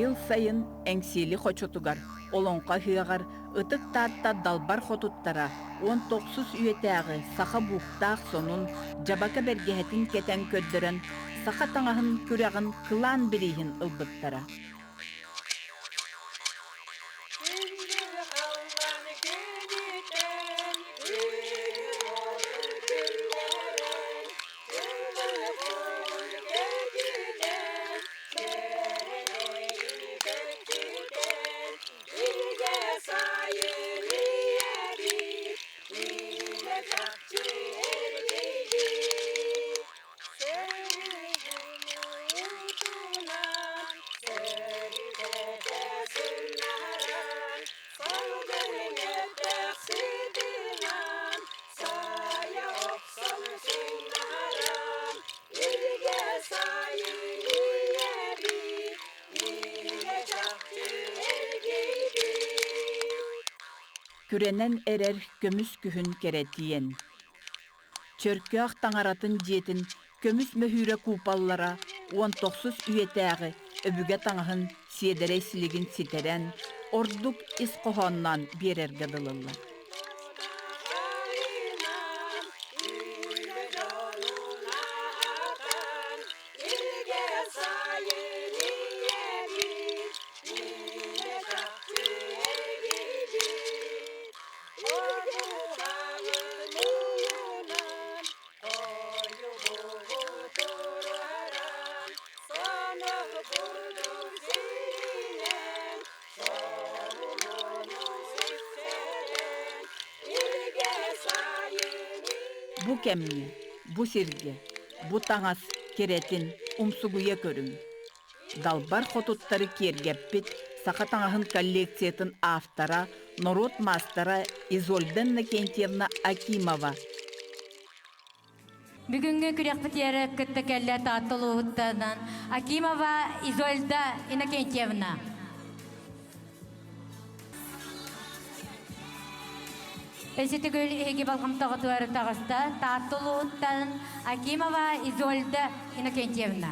Быйыл сайын Эҥсиэли хочотугар, Олоҥхо ыһыаҕар Ытык Таатта далбар хотуттара 19 үйэтээҕи саха бууктаах сонун, дьабака бэргэһэтин кэтэн көрдөрөн, саха таҥаһын күрэҕин кылаан бирииһин ылбыттара. Күрэнэн эрэр көмүс күһүн кэрэтиэн. Чөркөөх таҥаратын дьиэтин көмүс мөһүүрэ куупаллара 19 үйэтээҕи өбүгэ таҥаһын сиэдэрэй силигин ситэрэн, ордук ис хоһоонноон биэрэргэ дылыллар. Бу кэмҥэ, бу сиргэ, бу таҥас кэрэтин умсугуйа көрүҥ. Далбар хотуттары киэргэппит саха таҥаһын коллекциятын автора, норуот маастара Изольда Иннокентьевна Акимова. Бүгүҥҥү күрэхпитигэр кытта кэллэ Таатта улууһуттан Акимова Изольда Иннокентьевна. Өсүтүгүл эһиги болҕомтоҕутугар таҕыста Таатта улууһуттан Акимова Изольда Иннокентьевна.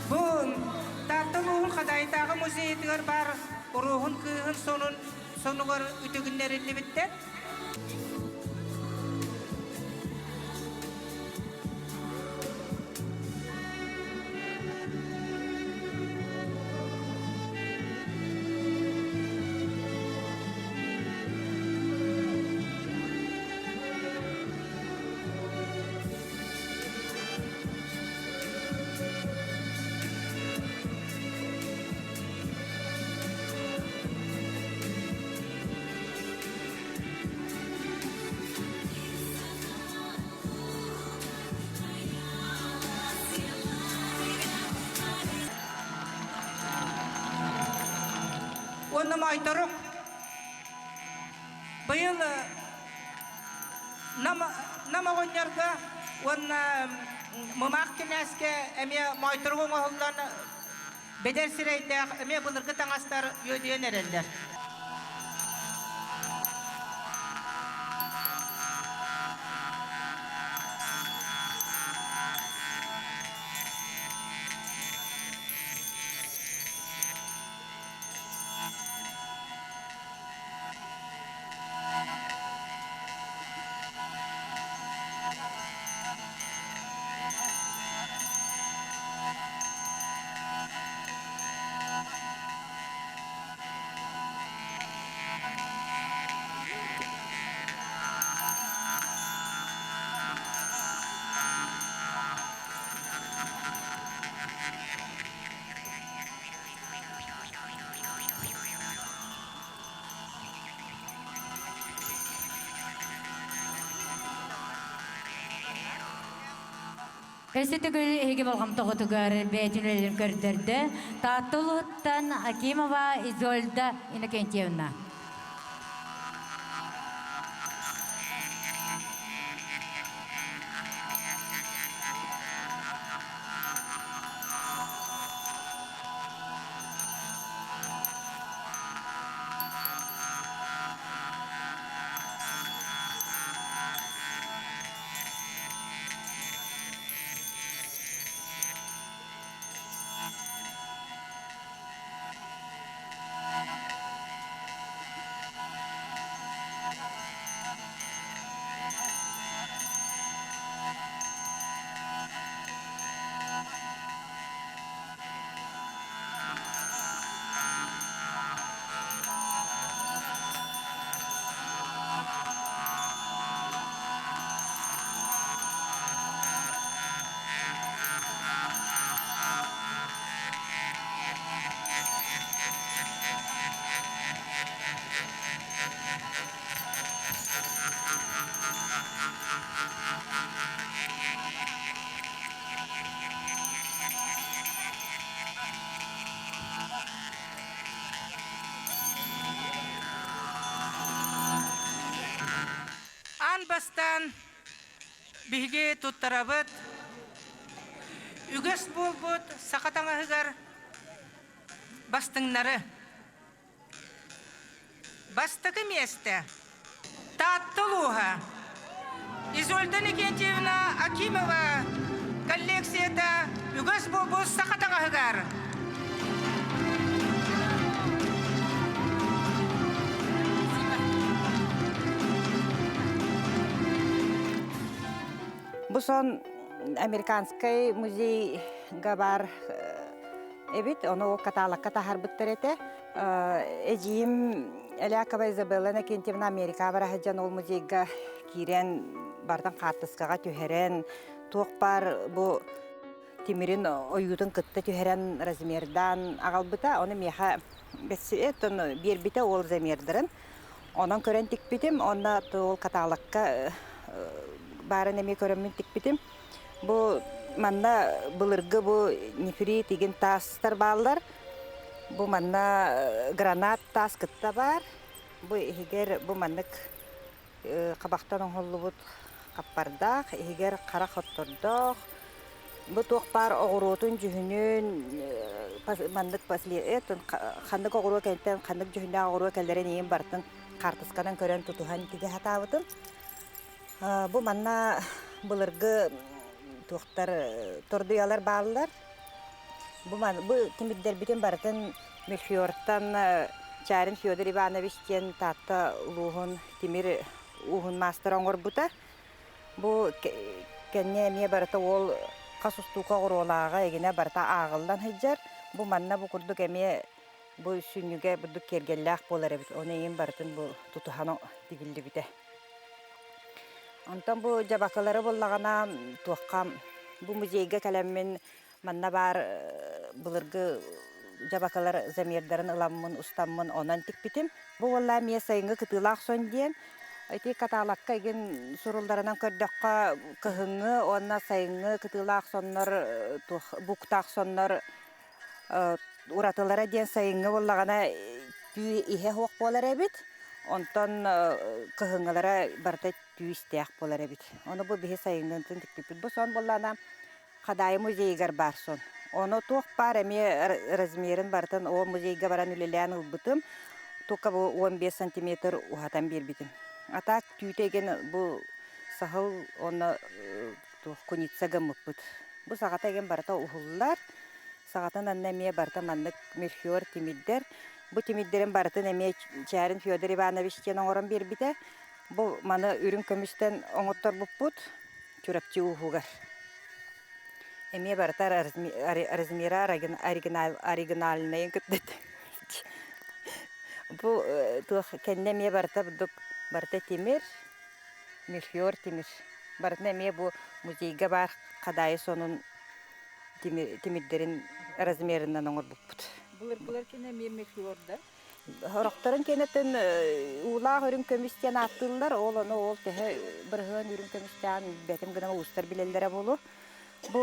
Бу Таатта улууһун Хадаайытааҕы музейытыгар баар уруһун кыыһын сонун сонугар үтүгүннэриллибиттэр. Уонна Моойторук быйыл Нам оҕонньорго уонна Мымаах кинээскэ эмиэ моойторук оҥоһуллан бэдэр сирэйдээх эмиэ былыргы таҥастар үөдүйэн эрэллэр. Өссө төгүл эһиги болҕомтоҕутугар бэйэтин үлэлэрин көрдөрдө Таатта улууһуттан Акимова Изольда Иннокентьевна. Аан бастаан биһиги туттарабыт үгэс буолбут саха таҥаһыгар бастыҥнары. Бастакы миэстэ Таатта улууһа. Изольда Никитьевна Акимова коллекцията үгэс буолбут саха таҥаһыгар. Бу сон американскай музейга баар эбит, ону каталогка таһаарбыттар этэ. Эдьиийим Элякова Изабелла Иннокентьевна Америкаҕа бара сылдьан ол музейга киирэн бартан хаартыскаҕа түһэрэн туох баар бу тимирин ойуутун кытта түһэрэн размердаан аҕалбыта. Ону миэхэ бэссиэт биэрбитэ ол замердарын. Онон көрөн тикпитим уонна ол каталогка баарын эмиэ көрөммүн тикпитим. Бу манна былыргы бу нефрит игин таастар бааллар. Бу манна гранат таас кытта баар. Бу иһигэр бу маннык хабахтан оҥоһуллубут хаппардаах, иһигэр хара хоттордоох. Бу туох баар оҕуруотун дьүһүнүн маннык ханнык оҕуруо кэнниттэн ханнык дьүһүннээх оҕуруо кэлэрин иһин барытын хаартысканан көрөн тутуһан тигэ сатаабытым. Бу манна былыргы туохтар тордуйалар бааллар. Бу бу тимирдэрбитин барытын Мельхиортан Чарин Федор Иванович диэн Таатта улууһун тимир ууһун маастара оҥорбута. Бу кэннэ эмиэ барыта уол хас устуука оҕуруолааҕа игинэ барыта ааҕыллан сылдьар. Бу манна бу курдук эмиэ бу сүнньүгэ бурдук киэргэллээх буолар эбит. Ону иһин барытын бу тутуһан тигиллибитэ. Онтон бу дьабакылары буллаҕына туохха бу музейга кэлэммин манна баар былыргы дьабакалар замердарын ыламмын, устаммын онон тикпитим. Бу уоллаа эмиэ сайыҥҥы кытыылаах сон диэн. Ити каталогка игин сурулларынан көрдөххө кыһыҥҥы уонна сайыҥҥы кытыылаах соннор туох буктаах соннор уратылара диэн сайыҥҥы буоллаҕына түү иһэ суох буолар эбит. Онтон кыһыҥҥылара барыта түү истээх буолар эбит. Ону бу биһи сайыҥҥытын тикпиппит. Бу сон буоллаҕына Хадаайы музейыгар баар сон. Ону туох баар эмиэ размерин барытын ол музейга баран үлэлээн ылбытым. Тука бу 15 сантиметр уһатан биэрбитим. А так түүтэ эгин бу саһыл уонна туох куница гыммыппыт. Бу саҕата эгин барыта уһуллар. Саҕатын анна эмиэ барыта маннык мельхиор тимирдэр. Бу тимирдэрин барытын эмиэ Чээрин Федор Иванович диэн оҥорон биэрбитэ. Бу маны үрүҥ көмүстэн оҥотторбуппут Чурапчы ууһугар. Эмиэ барыта размера оригинальнайын кытта Бу туох кэннэ эмиэ барыта бурдук барыта тимир, мельхиор тимир. Барытын эмиэ бу музейга баар Хадаайы сонун тимирдэрин размерынан оҥорбуппут. Былыргылар кэнэ эмиэ мельхиордар. Сорохторун кэнэтин уулаах үрүҥ көмүс диэн ааттыыллар. Ол ону ол төһө бырыһыан үрүҥ көмүстээҕин билбэтим гынан уустар билэллэрэ буолуо. Бу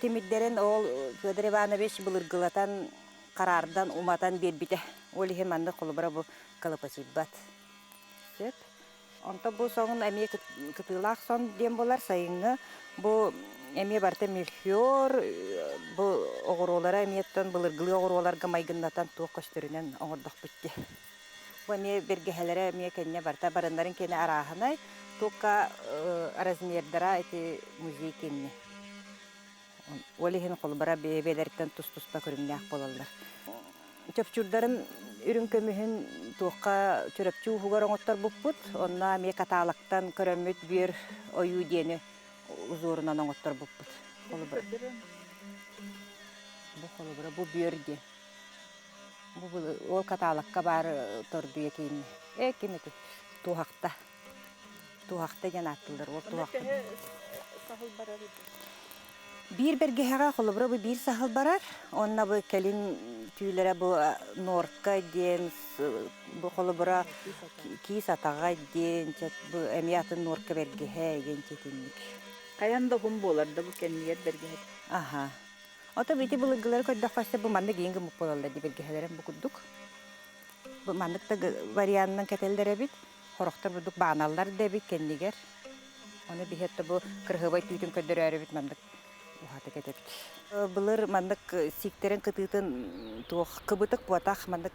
тимирдэрин ол Федор Иванович былыргылатан хараардан уматан биэрбитэ. Ол иһин маннык холобура бу кылапачыйбат. Сөп. Онтон бу соҥун эмиэ кытыылаах сон диэн буолар сайыҥҥы. Бу эмиэ барыта мельхиор, бу оҕуруолара эмиэ оттон былыргылыы оҕуруоларга майгыннатан туох көстөрүнэн оҥордохпут дии. Бу эмиэ бэргэһэлэрэ эмиэ кэннэ барыта барыннарын кэннэ арааһынай, тука размердара ити музей кэннэ. Ол иһин холобура бэйэ-бэйэлэриттэн тус-туспа көрүҥнээх буолаллар. Чопчуурдарын үрүҥ көмүһүн туохха Чурапчы ууһугар оҥотторбуппут. Онно эмиэ каталогтан көрөммүт бүөр ойуу диэни узорунан оҥотторбуппут. Холобура, бу холобура бу бүөр диэн. Бу ол каталогка баар тордуйа кииннэ. Э ким ити? Туоһахта. Туоһахта диэн ааттыыллар. Ол туоһахта. Саһыл барар Биир бэргэһэҕэ холобура бу биир саһыл барар. Уонна бу кэлин түүлэрэ бу норка диэн бу холобура киис атаҕа диэн бу эмиэ атын норка бэргэһэ диэн титинник. Хайан да уһун буолар да бу кэннигэр бэргэһэ. Аха. Ото ити былыргылары көрдөххө бу маннык иин гыммыт буолаллар ди бэргэһэлэрин бу курдук. Бу маннык да варианынан кэтэллэр эбит. Сорохтор бурдук бааналлар да эбит кэннигэр. Оны биһиэтэ бу кырыһыбай түүтүн көрдөрөөрүбүт маннык уһата кэтэбит. Былыр маннык сииктерин кытыытын туох кыбытык буотах маннык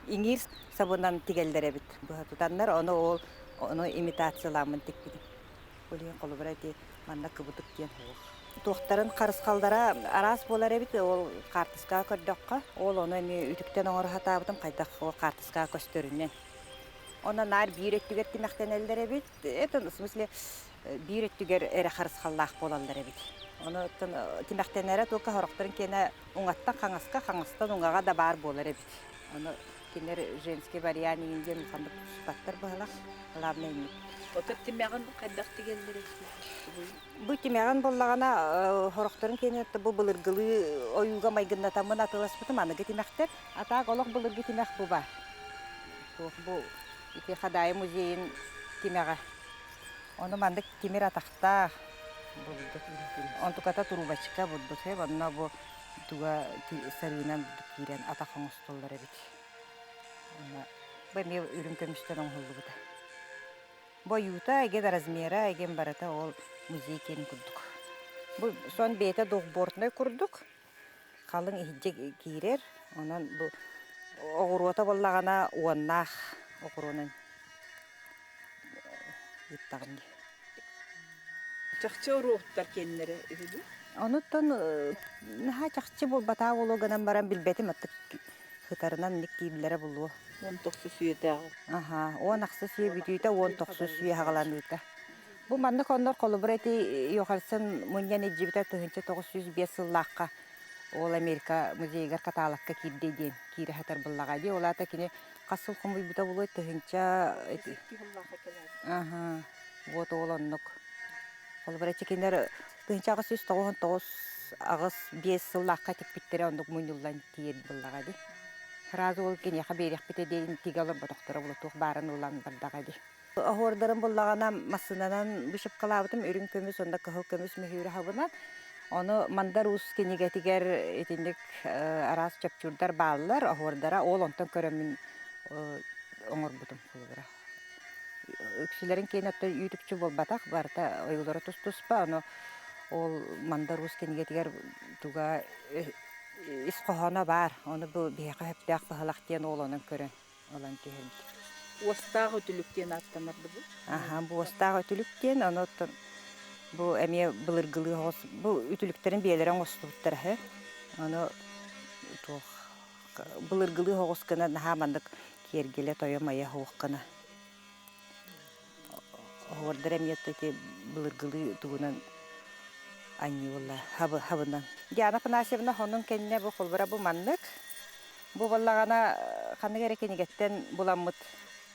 иҥиир сабынан тигэллэр эбит. Быһа тутаннар ону ол ону имитацияламмын тикпитим. Ол иһин холобура ити манна кыбытык диэн суох. Туохтарын харысхаллара араас буолар эбит ол хаартыскаҕа көрдөххө. Ол ону эмиэ үтүктэн оҥоро сатаабытым хайдах ол хаартыскаҕа көстөрүнэн. Онно наар биир өттүгэр тимэхтэнэллэр эбит. Это, в смысле, биир өттүгэр эрэ харысхаллаах буолаллар эбит. Ону оттон тимэхтэнэрэ только сорохторун киэнэ уҥаттан хаҥаска, хаҥастан уҥаҕа да баар буолар эбит. Ону кинилэр женский вариант иҥин диэн улаханнык туппаттар быһалах. Главное инник. Отут тимэҕин хайдах тигэллэрий? Бу тимэҕин буоллаҕына сорохторун киэнэ бу былыргылыы ойууга майгыннатаммын атыыласпытым аныгы тимэхтэр. А так олох былыргы тимэх бу баар. Туох бу ити Хадаайы музейын тимэҕэ. Ону маннык тимир атахтаах бурдук. Онтуката трубочка бурдук. Онно бу туга сарыынан киирэн атах оҥостоллор эбит. Бу эмиэ үрүҥ көмүстэн оҥоһуллубута. Бойуута, эгэ да размера, эгэ барыта ол музей киэнин курдук. Бу сон бэйэтэ двухбортной курдук халыҥ иһирдьэ киирэр. Онон бу оҕуруота буоллаҕына уоннаах оҕуруонан ыыттаҕым дии. Чахчы оруоһуттар киэннэрэ үһү дуу? Онуттан наһаа чахчы буолбатаа буолуо гынан баран билбэтим аттык хытарынан инник киирбилэрэ булуо. 19 үйэтээҕи. Аха, 18 үйэ бүтүүтэ, 19 үйэ хаҕаланыыта. Бу маннык оннор холобура ити Йохансен мунньан илдьибитэ 1905 сыллаахха ол Америка музейыгар каталогка киирдэ диэн киирэ сытар буллаҕа дии. Ол аата кини хас сыл хомуйбута буолуой тыһыынча Аха, вот ол оннук. Холобура ити кинилэр 1899 8-5 сыллаахха тикпиттэрэ оннук мунньуллан тиийэр буоллаҕа дии. Сразу ол киниэхэ биэриэхпитэ диэн тигэ олорботохторо буолуо туох баарын ылан бардаҕа дии. Оһуордарым буллаҕына массыынанан вышивкалаабытым үрүҥ көмүс уонна кыһыл көмүс мөһүүрэ хабынан. Ону Мандар Уус кинигэтигэр итинник араас чопчуурдар бааллар, оһуордара ол онтон көрөммүн оҥорбутум холобура. Үксүлэрин киэнэ оттон үүт-үкчү буолбатах, барыта ойуулара тус-туспа, ону ол Мандар Уус кинигэтигэр туга ис хоһооно баар, ону бу биһиэхэ сөптөөх быһалах диэн ол онон көрөн ылан түһэрбит. Уостаах үтүлүк диэн ааттанар да бу? Аха, бу уостаах үтүлүк диэн, ону оттон бу эмиэ былыргылыы оҕус бу үтүлүктэрин биэлэрэ оҥостубуттар үһү. Ону туох былыргылыы оҕус гына наһаа маннык киэргэлэ тойо-майа суох гына оһуордар эмиэ ити былыргылыы тугунан анньыылла хабынан. Диана Афанасьевна онун кэннэ бу холбура бу маннык Бу буоллаҕына ханнык эрэ кинигэттэн буламмыт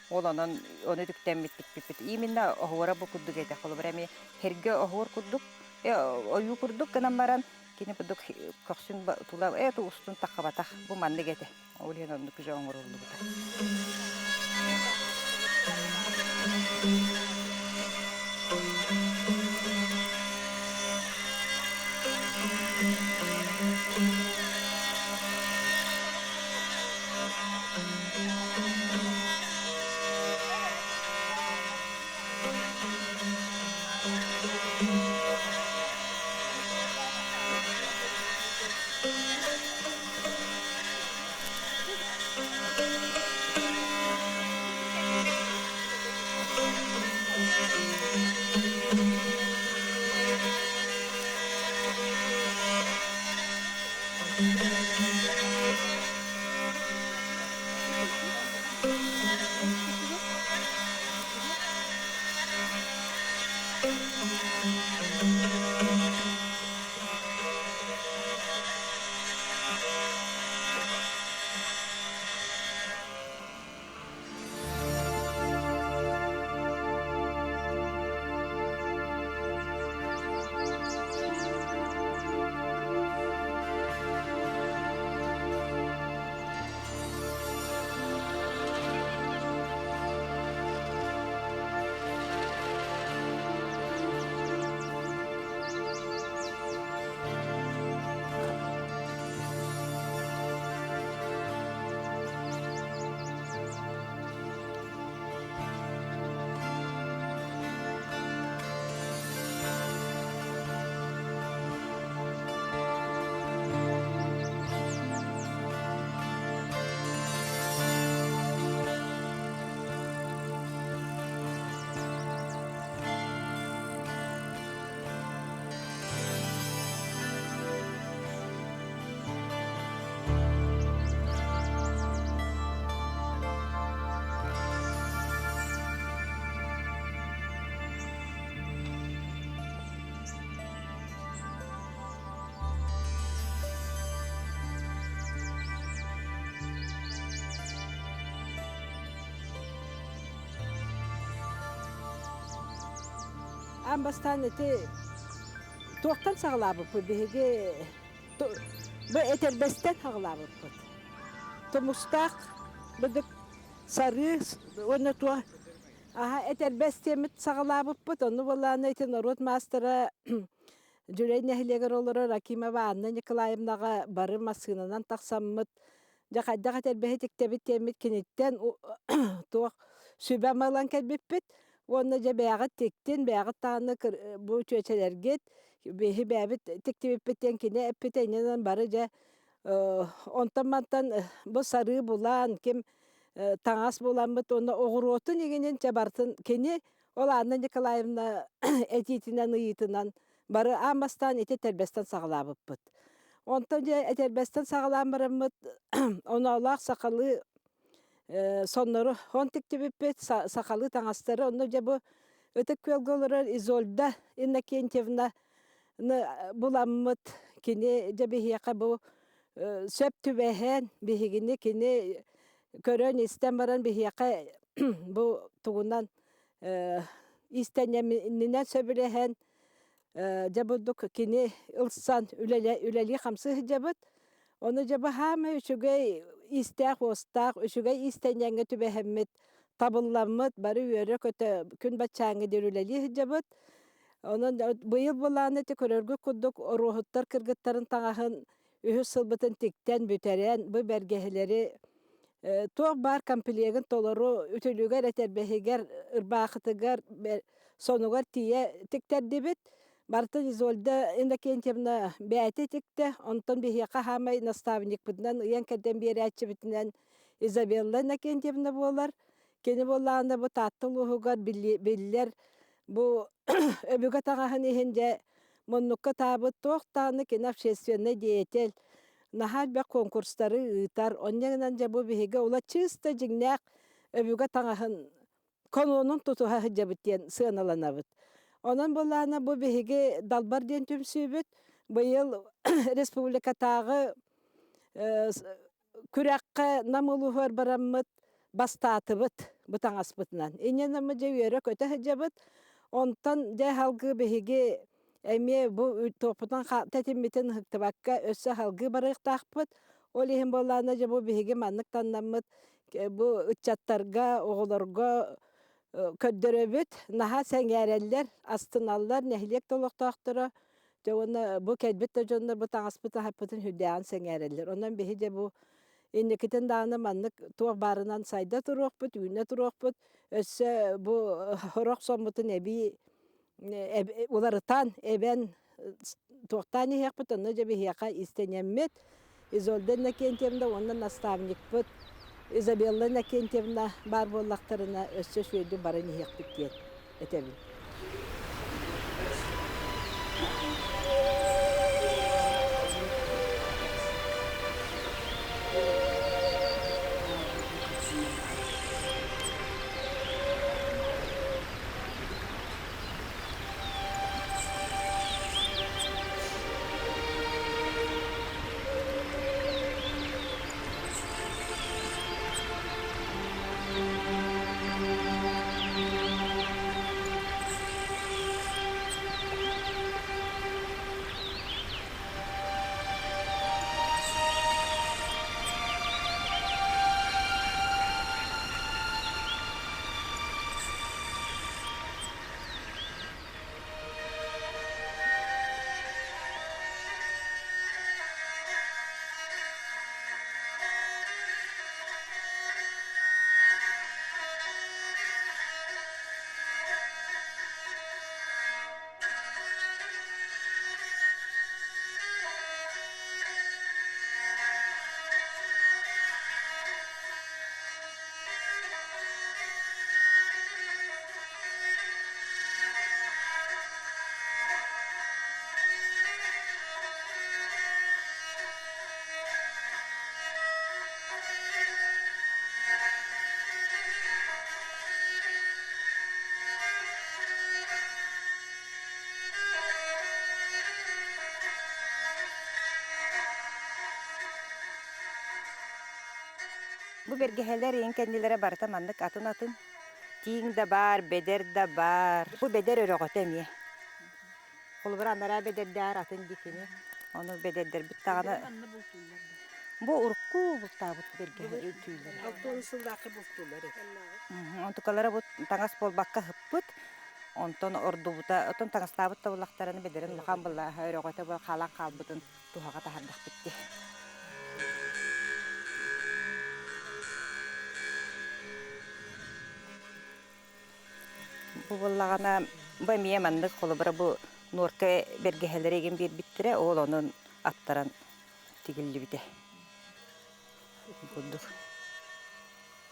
ол онон ону үтүктэммит тикпиппит. Именно оһуора бу курдук этэ. Холобура эмиэ эргэ оһуор курдук, ойуу курдук гынан баран кини курдук көхсүн тула устун таххабатах бу маннык этэ. Ол иһин оннук же оҥоруллубута. Аан бастаан ити туохтан саҕалаабыппыт биһиги бу этэрбэстэн саҕалаабыппыт. Тумустаах быдык сарыы уонна туох аһа этэрбэс диэммит саҕалаабыппыт. Ону буоллаҕына ити норуот маастара Дьүлэй нэһилиэгэр олорор Акимова Анна Николаевнаҕа бары массыынанан тахсаммыт, дьэ хайдах этэрбэһи тиктэбит диэммит киниттэн туох сүбэ ылан кэлбиппит. Уонна дьэ бэйэҕит тиктин, бэйэҕит даҕаны бу чүөчэлэргит, биһи бэйэбит тиктибиппит диэн кини эппитэ, иннинэн бары дьэ онтон-мантан бу сарыы булан, ким таҥас буламмыт уонна оҕуруотун игинин чэ барытын кини Ол Анна Николаевна этиитинэн, ыйыытынан бары аан бастаан ити этэрбэстэн саҕалаабыппыт. Онтон дьэ этэрбэстэн саҕалаан бараммыт оноолоох сахалыы соннору хон тиктибиппит, сахалыы таҥастары. Онно дьэ бу Ытык Күөлгэ олорор Изольда Иннокентьевна буламмыт кини дьэ биһиэхэ бу сөп түбэһэн биһигини кини көрөн-истэн баран биһиэхэ бу тугунан иистэнньэминэн сөбүлэһэн дьэ бурдук кини ылсан үлэлии-хамсыы сылдьабыт. Ону дьэ баһаамай үчүгэй иистээх-уостаах, үчүгэй иистэнньэҥҥэ түбэһэммит, табылламмыт, бары үөрэ-көтө күн баччааҥҥа диэри үлэлии сылдьабыт. Онон быйыл былааны ити көрөргүт курдук оруоһуттар кыргыттарын таҥаһын үһүс сылбытын тиктэн бүтэрэн, бу бэргэһэлэри туох баар комплегын толору үтүлүгэр, этэрбэһигэр, ырбаахытыгар, сонугар тиийэ тиктэрдибит. Барытын Изольда Иннокентьевна бэйэтэ тиктэ, онтон биһиэхэ хаамай наставникпытынан ыйан-кэрдэн биэрээччибитинэн Изабелла Иннокентьевна буолар. Кини буоллаҕына бу Таатта улууһугар биллэр бу өбүгэ таҥаһын иһин дьэ муннукка таабыт туох даҕаны кини общественнай деятель наһаа элбэх конкурстары ыытар. Онньо гынан дьэ бу биһиги ула чыыста дьиҥнээх өбүгэ таҥаһын канонун тутуһа сылдьабыт диэн сыаналанабыт. Онон буоллаҕына бу биһиги Далбар диэн түмсүүбүт быйыл республикатааҕы күрэххэ Нам улууһугар бараммыт бастаатыбыт бу таҥаспытынан. Инньэ дьэ үөрэ-көтө сылдьабыт. Онтон дьэ салгыы биһиги эмиэ бу туохпутун тэтиммитин ыһыктыбакка өссө салгыы барыахтаахпыт. Ол иһин буоллаҕына дьэ бу биһиги маннык таннаммыт бу ыччаттарга, оҕолорго көрдөрөбүт. Наһаа сэҥээрэллэр, астыналлар нэһилиэк да олохтоохторо. Дьэ уонна бу кэлбит да дьоннор бу таҥаспыт аһаппытын сүрдээҕин сэҥээрэллэр. Онон биһи дьэ бу инникитин даҕаны маннык туох баарынан сайда туруохпут, үүнэ туруохпут. Өссө бу сорох соммутун эбии уларытан, эбэн туохтаан иһиэхпит. Онно дьэ биһиэхэ истэнэммит Изольда Иннокентьевна уонна наставникпыт Изабелла Иннокентьевна баар буоллахтарына өссө үчүгэйдик баран иһиэхпит диэн этэбин. Бу бэргэһэлэр иһин кэннилэрэ барыта маннык атын-атын. Тииҥ да баар, бэдэр да баар. Бу бэдэр өрөҕөтө эмиэ. Холобура анараа бэдэрдээр атын дикини. Ону бэдэрдэрбит даҕаны бу урукку бултаабыт бэргэһэ түүлэрэ. Алтан сыллаахха бултуулар этэ. Онтукалара бу таҥас буолбакка ыһыппыт. Онтон ордубута, оттон таҥастаабыт да буллахтарына бэдэрин улахан былааһа өрөҕөтө бу хаалан хаалбытын туһаҕа таһардахпыт дии. Бу буоллаҕына, бу эмиэ маннык холобура бу нуорка бэргэһэлэри игин биэрбиттэрэ, ол онон аттаран тигиллибитэ. Курдук.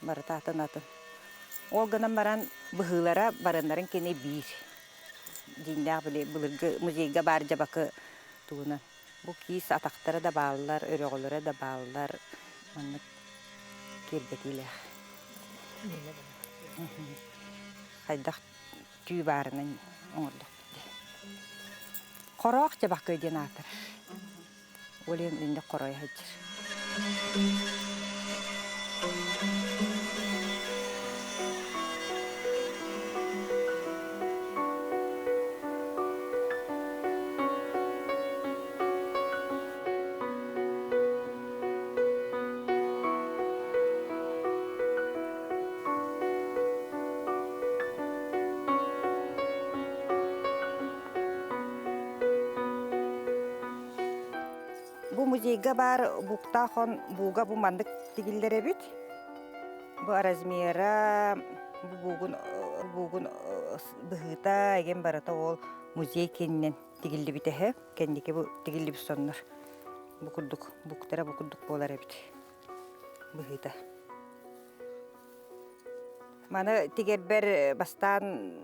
Барыта атын-атын. Ол гынан баран быһыылара барыннарын кини биир. Дьиҥнээх били былыргы музейга баар дьабакы тугунан. Бу киис атахтара да бааллар, өрөҕөлөрө да бааллар. Маннык киэргэтиилээх. Хайдах түү баарынан оҥордохпут дии. Хороох дьабакы диэн аатырар. Ол иһин инник хоройо сылдьар. Бу музейга баар буктаах он бууга бу маннык тигиллэр эбит. Бу размера, бу буугун буугун быһыыта эгин барыта ол музей киининэн тигиллибит эһэ. Кэнники бу тигиллибит соннор. Бу курдук буктара бу курдук буолар эбит быһыыта. Маны тигэрбэр бастаан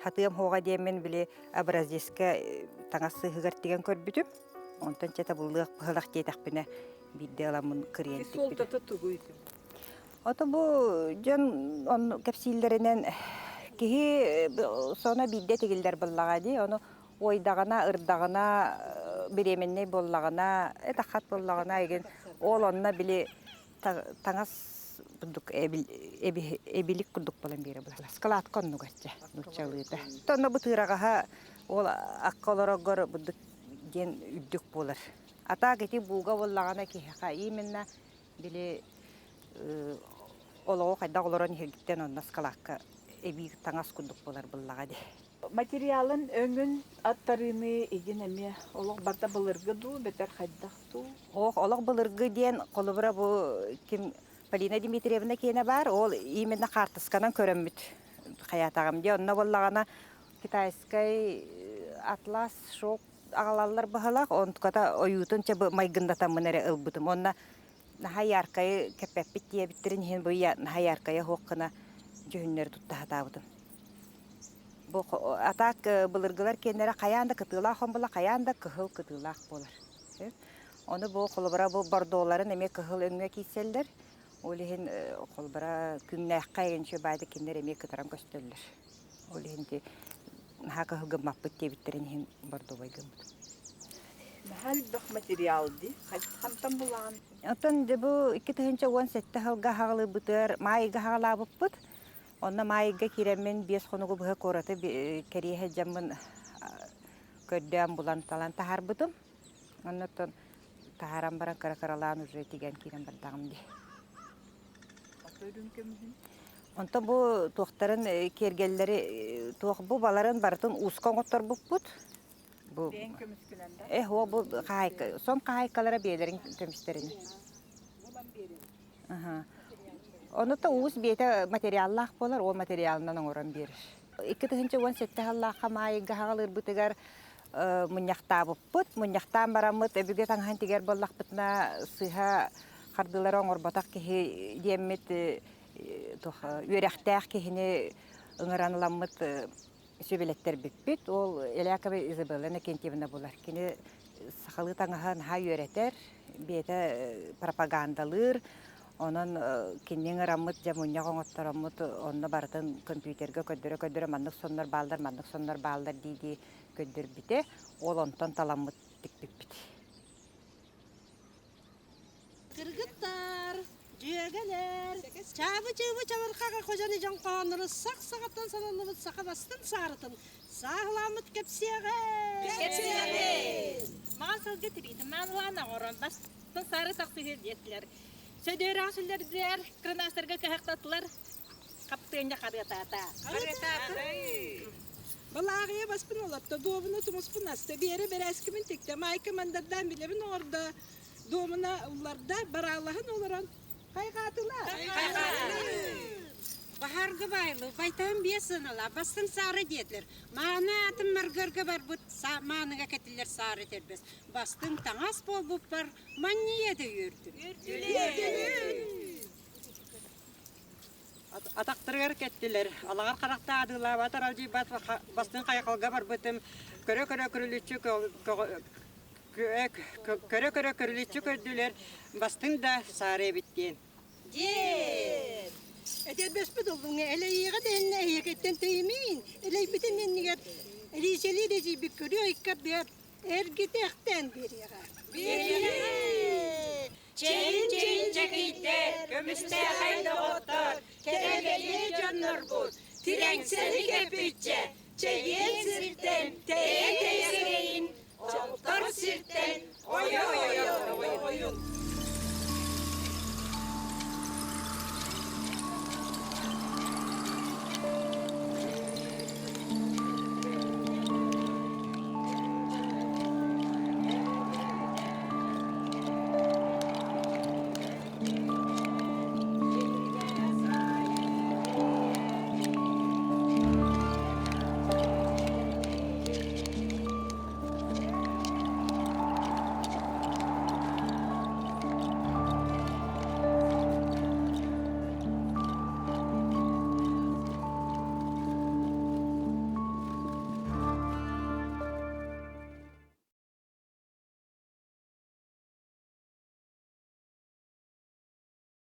хатыам хуоҕа диэммин били образецка таҥас сыыһыгар тигэн көрбүтүм. Онтон чэ табыллыах быһылах диэтэхпинэ биирдэ ыламмын кырыйан тикпитим. Суолтата тугуй? Ото бу дьон онну кэпсииллэринэн киһи соно биирдэ тигиллэр буоллаҕа дии. Ону уойдаҕына, ырдаҕына, беременнэй буоллаҕына, этаххат буоллаҕына игин ол онно били таҥас курдук эбилик курдук буолан биэрэ буолар. Складка оннугачча нууччалыыта. Онно бу тыыраҕаһа ол акка олороргор бурдук диэн үрдүк буолар. А так ити бууга буоллаҕына киһиэхэ именно били олоҕу хайдах олорон иһэргиттэн онно складка эбии таҥас курдук буолар буоллаҕа дии. Материалын өҥүн аттарыыны игин эмиэ олох барыта былыргы дуу, бэтэр хайдах дуу? Ох, олох былыргы диэн холобура бу ким Полина Дмитриевна киэнэ баар, ол именно хаартысканан көрөммүт хайаатаҕым дии. Онно буоллаҕына китайскай атлас шок аҕалаллар быһалаах, онтуката ойуутун чэ майгындатаммын эрэ ылбытым. Онно наһаа яркайы кэппэппит диэбиттэрин иһин бу наһаа яркайа суох гына дьүһүннэри тутта сатаабытым. Бу а так былыргылар киэннэрэ хайаан да кытыылаах хомбула, хайаан да кыһыл кытыылаах буолар. Ону бу холобура бу бордоларын эмиэ кыһыл өҥҥө киирсэллэр. Ол иһин холобура күннээххэ эйэнчи баайды кинилэр эмиэ кытаран көстөллөр. Ол иһин ити наһаа кыһыл гыммаппыт диэбиттэрин иһин бордовой гыммыт. Наһаа элбэх материал дии. Хантан булаҕын? Оттон дьэ бу 2017 сылга хаҕалыырбытыгар маайга хаҕалаабыппыт. Онно маайга киирэммин 5 хонугу быһа куораты кэрийэ сылдьаммын көрдөөн булан талан таһаарбытым. Оннуттан таһааран баран кыра-кыралаан уже тигэн киирэн бардаҕым дии. Аты көмүһүн? Онтон бу туохтарын киэргэллэри туох бу баларын барытын ууска оҥотторбуппут. Бу Бэйэҥ көмүскүнэн да? Э, о, бу хаһаайка, сон хаһаайкалара бэйэлэрин көмүстэрин. Булан биэрин. Аха. Ону та уус биэтэ материаллаах буолар, ол материалынан оҥорон биэрэр. 2017 сыллаахха маайга хаҕалыырбытыгар мунньахтаабыппыт. Мунньахтаан бараммыт өбүгэ таҥаһын тигэр буоллахпытына сыыһа хардыылары оҥорботох киһи диэммит үөрэхтээх киһини ыҥыран ыламмыт сүбэлэттэрбиппит. Ол Элякова Изабелла Иннокентьевна буолар. Кини сахалыы таҥаһы наһаа үөрэтэр, бэйэтэ пропагандалыыр. Онон кини ыҥыраммыт, дьэ мунньах оҥоттороммут, онно барытын компьютерга көрдөрө-көрдөрө маннык соннор бааллар, маннык соннор бааллар дии-дии көрдөрбүтэ. Ол онтон таламмыт тикпиппит. Кыргыттар, дьүөгэлэр, чаабы-чыыбы чабырҕаҕа ходьону дьон хоһооннору сах саҕаттан сананныбыт саха бастыҥ саарытын. Сааһыламмыт кэпсиэҕэ! Кэпсиэҕэ! Маҕан сылгы тириитин маанылаан оҥорон бастын саары тахсыһы диэтилэр. Сөдүөрэх сүллэрдилэр, кырынаастарга кыһахтатылар. Хаптыанньа харыатаата. Харыатаата. Балааҕыйа баспын олорто, дуобуна тумуспун аста, Биэрэ бэрээскибин тиктэ, Маайка мандардаан билэбин оҥордо, дуомуна улларда, бараалаһан олорон хайҕаатылар. Баһаарга байлы, байтаһын биэс сыаналаа, бастыҥ саары диэтилэр. Мааны атын маргарга барбыт, мааныга кэтиллэр саары тэрбэс. Бастыҥ таҥас буолбуппар манньыйа да үөрдүм. Атахтарыгар кэттилэр. Алаҕар харахта адыылаабат аралдьыйбат бастыҥ хайҕалга барбытым. Көрө-көрө көрүлүччү көрө-көрө көрүлүччү көрдүлэр. Бастыҥ да саары эбит диэн. Диэн. Этэрбэспит уллуҥа элэйиэҕэ дэһиннэ эһиэкэттэн тэйимиин, элэйбитин иннигэр Элиичэлии дэдьийбит көрүө ыккардыгар эргитэхтэн биэриэҕэ. Биэриэҕэ! Чэйин-чэйин чэкийдэр, көмүстээхэй доҕоттор, кэрэ-бэлиэ дьоннорбут, тирэҥсэни кэппиччэ, чэгиэн сиртэн тэйэ-тэйэ сирэйин, оттор.